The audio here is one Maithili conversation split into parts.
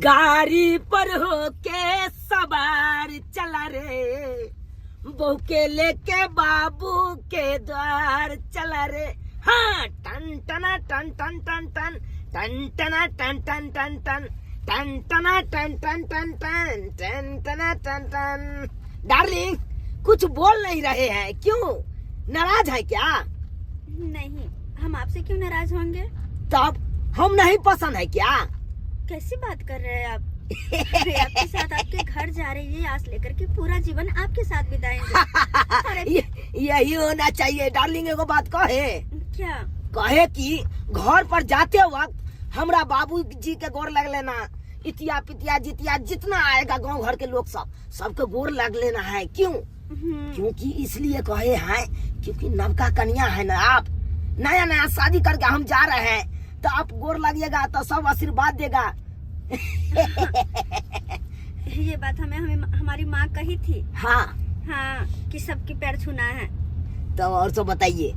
गाड़ी पर होके सवार चला रे, बहू के लेके बाबू के द्वार चला रे। हाँ, टन टना टन टन टन टन टन टना टन टन टन टन टन टना टन टन टन टन टन टना टन टन। डार्लिंग, कुछ बोल नहीं रहे हैं, क्यों नाराज है क्या? नहीं, हम आपसे क्यों नाराज होंगे? तब हम नहीं पसंद है क्या? कैसी बात कर रहे हैं आप? मैं आपके साथ आपके घर जा रही है आस लेकर कि पूरा जीवन आपके साथ बिताएंगे। अरे यही होना चाहिए डार्लिंग। एगो बात कहे? क्या? कहे कि घर पर जाते वक्त हमरा बाबूजी के गोर लग लेना, इतिया पितिया जितिया जितना आएगा गांव घर के लोग सब सबके गोर लग लेना है। क्यों? क्योंकि इसलिए कहे हैं क्योंकि नवका कन्या है ना, आप नया नया शादी करके हम जा रहे हैं, तो आप गोर लगिएगा तो सब आशीर्वाद देगा। ये बात हमें हमें हमारी माँ कही थी। हाँ। हाँ, कि सबके पैर छूना है। तो और सब बताइए,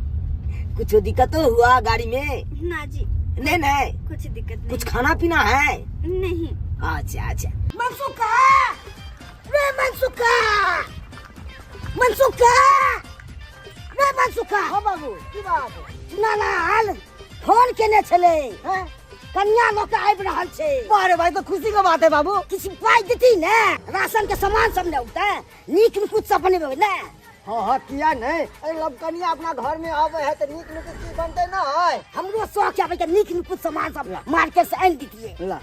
कुछ दिक्कत तो हुआ गाड़ी में? ना जी। नहीं नहीं, कुछ दिक्कत नहीं। कुछ खाना पीना है? नहीं। अच्छा अच्छा। मनसुखा रे, मनसुखा, मनसुखा रे, मनसुखा। हाँ बाबू, की बात? ना ना, हाल फोन केने छले, कन्या लऽ के आबि रहल छै। अरे भाई, तो खुशी के बात है बाबू। किछु पाइ देती ने, राशन के सामान सब ने उठते, नीक नुकुत सब बनेबै ने। हाँ हाँ, किया नहीं। अरे लब कन्या अपना घर में आवे है तो नीक नुकुत चीज बनते ना है। हमरो शौक आबै के नीक नुकुत सामान सब मार्केट से आनि दितियै। ला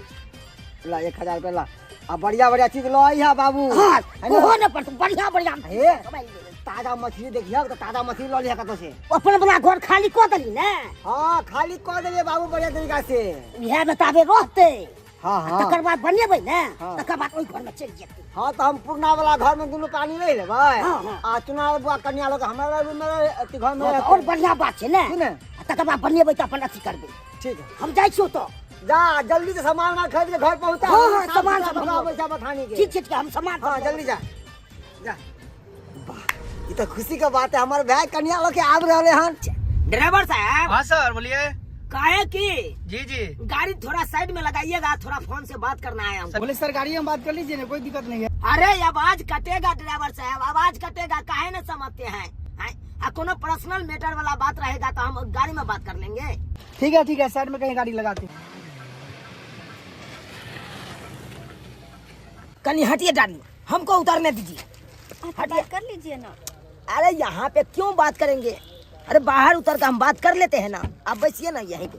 ला, 1000 रुपया ला, आ बढ़िया बढ़िया चीज लो आई है बाबू। हाँ। है ना? ओहो ने पड़तौ, बढ़िया बढ़िया। हे, ताजा मछली देखियो तो ताजा मछली लो लिया कतौ से। अपन वाला घर खाली कऽ देली ने? हाँ, खाली कऽ देलियै बाबू, बढ़िया तरीका से। इएह में ताबे रहतै। हाँ हाँ। तकर बाद बनेबै ने, हाँ। तकर बाद ओहि घर में चलि जेतै। हाँ, तो हम पुरना वाला घर में दुनू पानी रहि लेबै। हाँ, हाँ। आ चुनाव बुआ कन्या लोग हमरा रूम में रह, अथी घर में हाँ, तऽ रहतै। और बढ़िया बात छै ने। की ने? आ तकर बाद बनेबै तऽ अपन अथी करबै। ठीक है। हम जाइ छियौ तऽ। जा, जल्दी से सामान वामान खरीद के घर पहुंचा। हाँ, हाँ, सामान सब हम आबै छै बथानी के। ठीक छै, ठीक छै, हम सामान हाँ, जल्दी जा जा। वाह, ई तो खुशी के बात है, हमारे भाई कन्या लोग के आब रहले हन। ड्राइवर साहब। हाँ सर, बोलिए। काहे की जी जी, गाड़ी थोड़ा साइड में लगाइएगा, थोड़ा फोन से बात करना है हमको। बोले सर, गाड़ी हम बात कर लीजिए ना, कोई दिक्कत नहीं है। अरे आवाज कटेगा ड्राइवर साहब, आवाज कटेगा, काहे न समझते हैं, हैं? आ कोनो पर्सनल मैटर वाला बात रहेगा तो हम गाड़ी में बात कर लेंगे। ठीक है ठीक है, साइड में कहीं गाड़ी लगाते हैं। कहीं हटिए डार्लिंग, हमको उतारने दीजिए। आप बात कर लीजिए ना। अरे यहाँ पे क्यों बात करेंगे, अरे बाहर उतर कर हम बात कर लेते हैं ना, आप बैठिए ना यहीं पे।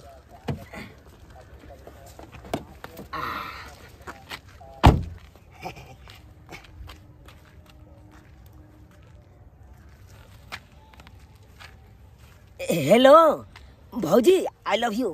हेलो भौजी, I love you.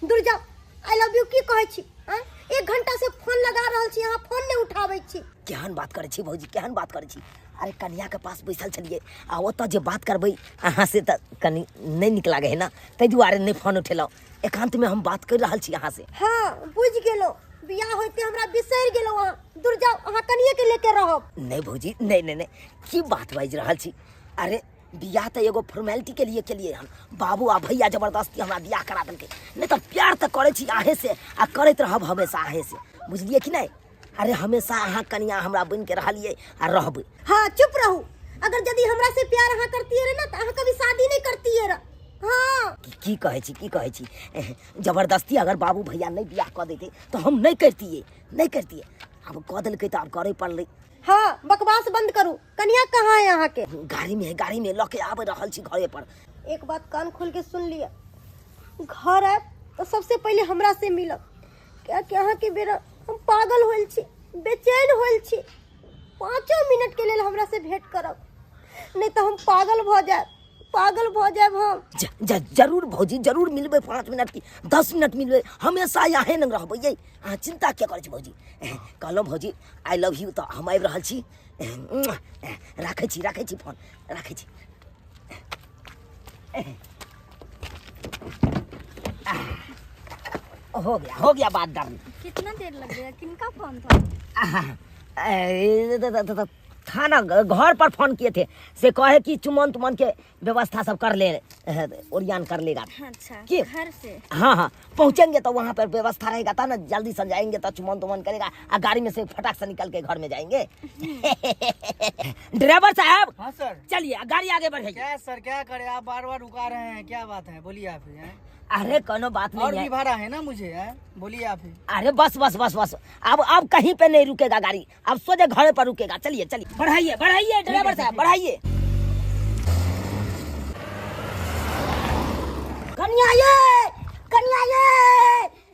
दूर जाओ, I love you की कहै छी? आँय? एक घंटा से फोन लगा रहल छी, अहाँ फोन नहीं उठाबै छी। केहन बात करै छी भौजी, केहन बात करै छी? अरे कन्या के पास बैसल छलियै आ ओतऽ जे बात करबै अहाँ से तऽ कनि नहि नीक लागै है ना, ताहि दुआरे नहि फोन उठेलहुँ। एकांत में हम बात कर रहल छी अहाँ से। हाँ बुझि गेलहुँ, बियाह होइते हमरा बिसरि गेलहुँ अहाँ। दूर जाओ, अहाँ कनिये के लेके रहब। नहीं भौजी, नहीं नहीं नहीं, की बात बाजि रहल छी? अरे बियाह तऽ एगो फॉर्मेलिटी के लिए केलिए हन, बाबू आ भैया जबरदस्ती हमरा बियाह करा देलकै, नहीं तऽ प्यार तऽ करै छी अहें से आ करैत रहब हमेशा अहें से, बुझलियै कि नहीं? अरे हमेशा अहाँ कनिया हमरा बनि के रहलियै आ रहबै। हाँ चुप रहू, अगर यदि हमरा से प्यार अहाँ करतियै रहे ना तऽ अहाँ कभी शादी नहीं करतियै रहे। हाँ। की कहै छी, की कहै छी? जबरदस्ती अगर बाबू भैया नहीं बियाह कऽ देते तऽ हम नहीं करतियै, नहीं करतियै, आब कऽ देलकै तऽ आब करै पड़लै। हाँ बकवास बंद करू, कनिया कहाँ है अहाँ के? गाड़ी में है, गाड़ी में लऽ के आबि रहल छी घरे पर। एक बात कान खोल के सुन लिअ, घर आयब तऽ सबसे पहिले हमरा से मिलब, कियाकि अहाँ के बेरा हम पागल होल छी, बेचैन होल छी। 5 मिनट के लेल हमरा से भेंट करब, नहीं तऽ हम पागल भऽ जायब, पागल भऽ जायब हम। जरूर भौजी, जरूर मिलबै, 5 मिनट की 10 मिनट मिलबै, हमेशा यहाँ नंग रहबै यै, अहाँ चिंता किया करै छी भौजी? कहलहुँ भौजी I love you, तऽ हम आबि रहल छी, राखै छी, राखै छी फोन, राखै छी। हो गया, हो गया बात डन। कितना देर लग गया? किनका फोन था? थाना घर पर फोन किए थे, से कहे कि चुमन तुमन के व्यवस्था सब कर ले, ओरियान कर लेगा। अच्छा, की? घर से? हाँ हाँ, पहुंचेंगे तो वहाँ पर व्यवस्था रहेगा था ना, जल्दी से जाएंगे तो चुमन तुमन करेगा आ गाड़ी में से फटाक से निकल के घर में जाएंगे। ड्राइवर साहब। हाँ सर। चलिए गाड़ी आगे बढ़ाइए। क्या सर क्या करे, आप बार बार रुका रहे हैं, क्या बात है, बोलिए आप हैं? अरे कोनो बात और नहीं भी है। भाड़ा है ना मुझे, हैं? बोलिए आप ही। अरे बस बस बस बस, अब कहीं पे नहीं रुकेगा गाड़ी, अब सोझे घरे पर रुकेगा। चलिए चलिए, बढ़ाइए बढ़ाइए ड्राइवर साहब बढ़ाइए। कन्या ये, कन्या ये,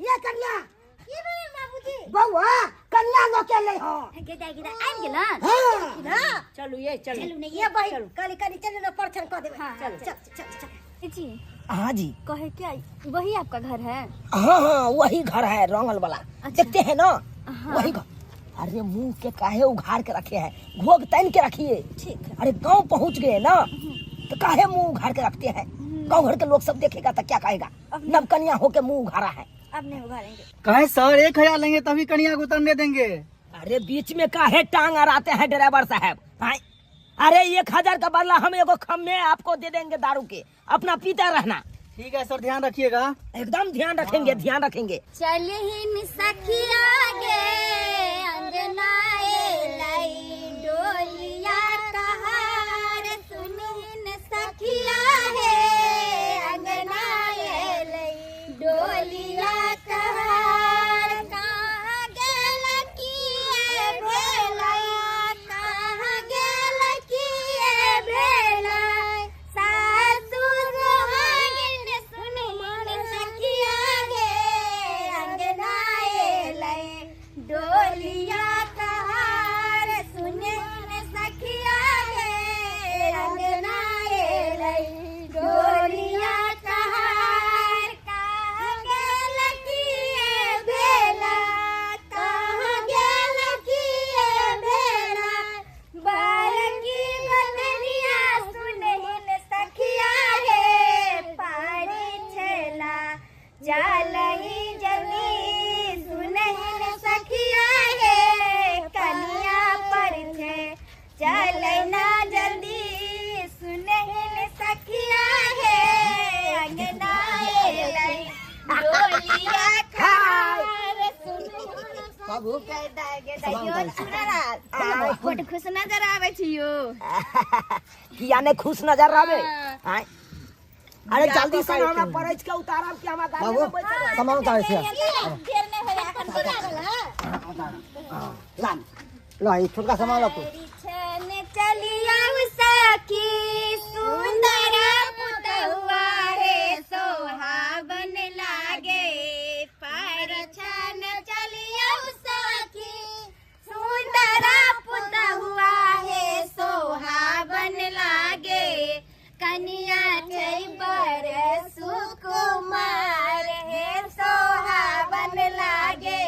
ये कन्या। की भेल बाबूजी? बउआ कन्या लऽ के अयलै हँ। गेदा गेदा आबि गेलन? हाँ। ना चलू ये चलू। चलू ने ये बहिन कनी कनी चलू ने परछन कऽ देबै। हाँ, चल चल। चल चल चल। जी। हाँ जी। कहे क्या वही आपका घर है? हाँ हाँ वही घर है, रंगल वाला। अच्छा। देखते हैं ना। हाँ। वही घर। अरे मुंह के काहे उघाड़ के रखे हैं, घोग तन के रखिए। ठीक है। अरे गांव पहुंच गए ना तो काहे मुंह उघाड़ के रखते हैं, गांव घर के लोग सब देखेगा तो क्या कहेगा, नवकनिया होके मुंह उघाड़ा है। अब नहीं उघाड़ेंगे। कहे सर 1000 लेंगे तभी कन्या को उतरने देंगे। अरे बीच में काहे टांग अड़ाते हैं ड्राइवर साहब? हाँ? अरे 1000 का बदला हम एगो खम्मे आपको दे देंगे दारू के, अपना पीता रहना। ठीक है सर, ध्यान रखिएगा। एकदम ध्यान रखेंगे, ध्यान रखेंगे। चलहिन सखिया गे अंगनाए लाई डोलिया कहार, सुनहिन सखिया हे अंगनाए लाई डोलिया कहार, कहाँ गेल किए भेलै, कहाँ गेल किए भेलै, सासु सोहागिन सुनहिन सखिया गे अंगनाए लै डोलिया कहार, सुनहिन सखिया गे अंगनाए लै डोलिया कहार, कहाँ गेल किए भेला, कहाँ गेल किए भेला, बड़की बदनिया सुनहिन सखिया हे पारी छेला चलही जनी, सुनहिन सखिया हे कनिया पर छे चलना जल्दी, सुनहिन सखिया हे अंगना एलै डोलिया खार, सुनहिन बाबू, गेदा गेदा यो सुनरा बड खुश नजर आबै छी यो। किया ने खुश नजर आवे? हाँ। हाँ? अरे जल्दी से हमरा परछ के उतारब कि हमरा गाड़ी बाबू में बैठल है। सामान उतारै छियै। देर नहि होय अपन ला ला ई छोटका सामान ला तू। छन चलिया सखी सुंदर पुतहुआ हे सोहावन लागे, पर छन चलिया सखी सुंदर पुतहुआ हे सोहावन लागे, कनिया छै बर सुकुमार हे सोहावन लागे,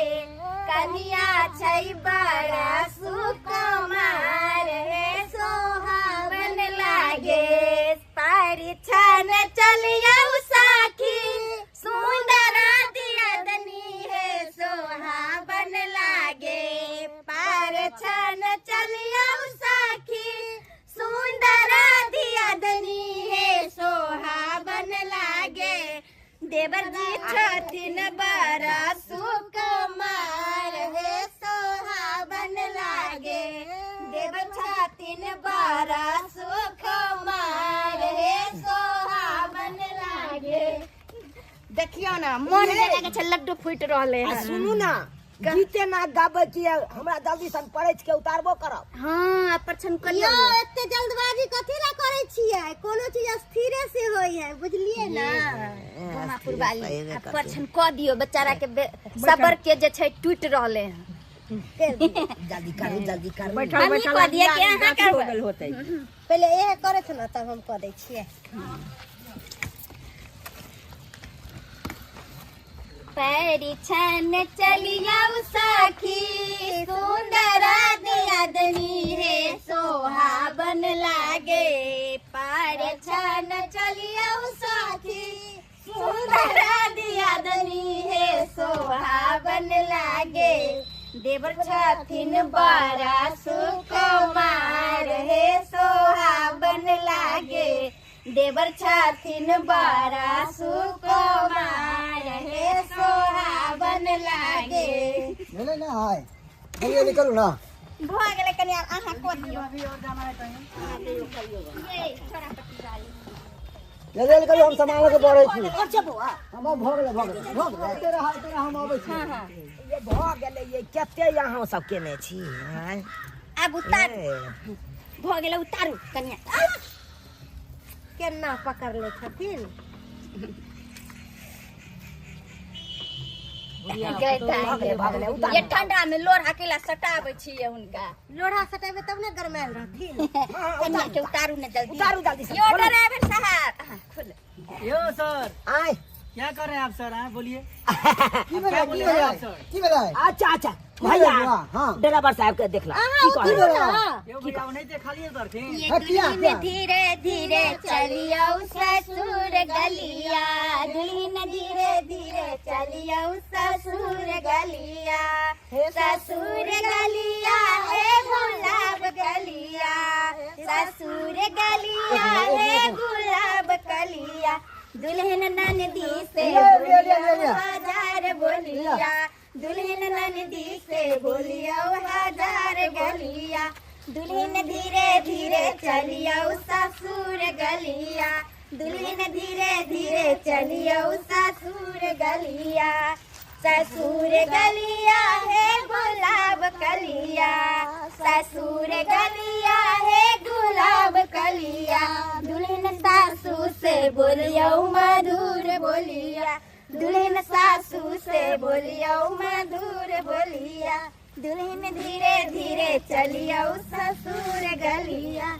कनिया छै बर सुकुमार हे सोहावन लागे, परिछन चलियौ सखी सुंदर दियदनी हे सोहावन लागे, परिछन चलियौ सखी सुंदर दियदनी हे सोहावन लागे, देवर जी छथिन बड़ा सुकुमार हे सोहावन लागे, देवर छथिन बड़ा सुकुमार हे सोहावन लागे। देखियौ ना मन लगे छै लड्डू फूटि रहलै आ हन। सुनू ना, गीते ना गाबै कि हमरा जल्दी सन परछ के उतारबो करब। हाँ परछन यौ करियौ। एते जल्दबाजी कथी ला करै छियै, कोनो चीज स्थिरे से होय है, बुझलियै ना। गोमापुर वाली आ परछन कऽ दियौ बेचारा के, सबर के जे छै टूटि रहलै हन। जल्दी करू जल्दी करू। हमही कऽ दियै कि अहाँ करबै? पहिले इहे करै छै ना तब हम कऽ दै छियै। परिछन चलियौ सखी सुंदर दियादनी हे सोहावन लागे, परिछन चलियौ सखी सुंदर दियादनी हे सोहावन लागे, देवर छथिन बड़ा सुकुमार हे सोहावन लागे, देवर छथिन बड़ा सुकुमार हे सोहावन लागे। भेलै ने आइ जल्दी निकलू ना। भऽ गेलै, कनि आब अहाँ कऽ दियौ। अभी और जाना है कहीं? ये छोरा पट्टी वाली। जल्दी निकलू, हम सामान लऽ के बढ़ै छी। अच्छा बौआ। हम भऽ गेलै, भऽ गेलै, भऽ गेलै। एते रह, एते रह, हम अबै छी। ये भऽ गेलै, ये कते अहाँ सब केने छी आँय? आब उतारू। ए, भऽ गेलै, उतारू कनिया। केना पकड़ले छथिन। भऽ गेलै, भऽ गेलै, उतारू। ये ठंडा में लोढ़ा केला सटाबै छियै हुनका। लोढ़ा सटेबै तब ने गरमायल रहथिन। कनिया के उतारू ने जल्दी। उतारू जल्दी से। यो ड्राइवर साहब, अहाँ खोलू। यो सर। आँय। क्या कर रहे हैं आप सर? हाँ, बोलिए। की भेलै? क्या की बोले भेलै? आप सर? की भेलै? अच्छा अच्छा की भेलै भैया। बौआ? हाँ। ड्राइवर साहब के देखला की की कहै? भेलै? यो भैया, नहीं थे खाली उतरथिन। ये हाँ, किया, दुल्हन किया? धीरे धीरे चलियो ससुर गलिया, दुल्हन धीरे धीरे चलियो ससुर गलिया, ससुर गलिया हे गुलाब गलिया, ससुर गलिया हे गुलाब कलिया, दुल्हन ननदी से लिया, लिया, लिया, लिया, लिया। हजार बोलिया, दुल्हन ननदी से बोलियो हजार गलिया, दुल्हन धीरे धीरे चलियो ससुर गलिया, दुल्हन धीरे धीरे चलियो ससुर गलिया, ससुर गलिया हे गुलाब कलिया, ससुर गलिया हे गुलाब कलिया, दुल्हन सासू से बोलियो मधुर बोलिया, दुल्हन सासू से बोलियो मधुर बोलिया, दुल्हन धीरे धीरे चलियो ससुर गलिया।